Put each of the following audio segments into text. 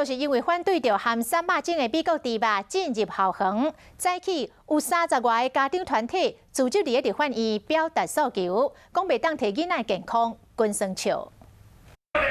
就是因為反對著含瘦肉精的美國豬肉進入校園，早起有30外個家長團體組織佇咧立法院表達訴求，講袂當提囡仔健康滾耍笑。絕對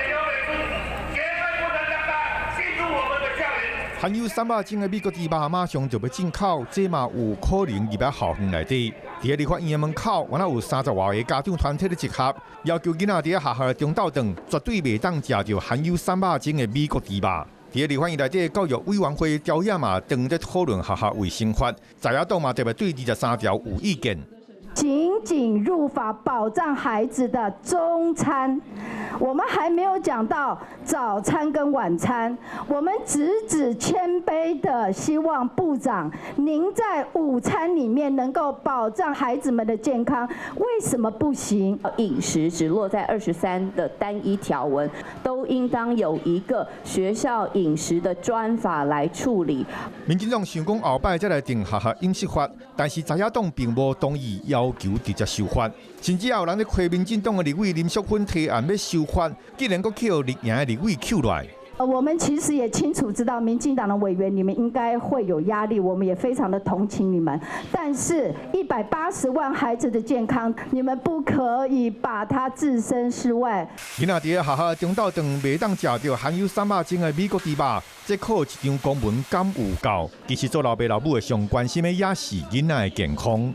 不能讓它進入我們的校園。含有瘦肉精的美國豬肉馬上就欲進口，這嘛有可能入來校園內底。佇咧立法院的門口，原來有30外個家長團體咧集合，要求囡仔佇咧學校的中晝頓絕對袂當食著含有瘦肉精的美國豬肉。佇咧立法院內底教育委員會朝野嘛，當咧討論學校衛生法，在野黨嘛特別對23條有意見。僅僅入法保障孩子的中餐，我們還沒有講到早餐跟晚餐。我們只只謙卑的希望部長，您在午餐裡面能夠保障孩子們的健康，為什麼不行？飲食只落在23的單一條文，都應當有一個學校飲食的專法來處理。民進黨想講後擺才來定學校飲食法，但是在野黨並無同意要求直接修法，甚至也有人咧批民進黨的立委林淑芬提案欲修法，竟然閣去予綠營的立委扣落來。我們其實也清楚知道，民進黨的委員，你們應該會有壓力，我們也非常的同情你們。但是，180萬孩子的健康，你們不可以把它置身事外。囡仔佇咧學校中晝頓袂當食著含有瘦肉精的美國豬肉，這考一張公文敢有夠？其實做老爸老母的上關心的也是囡仔的健康。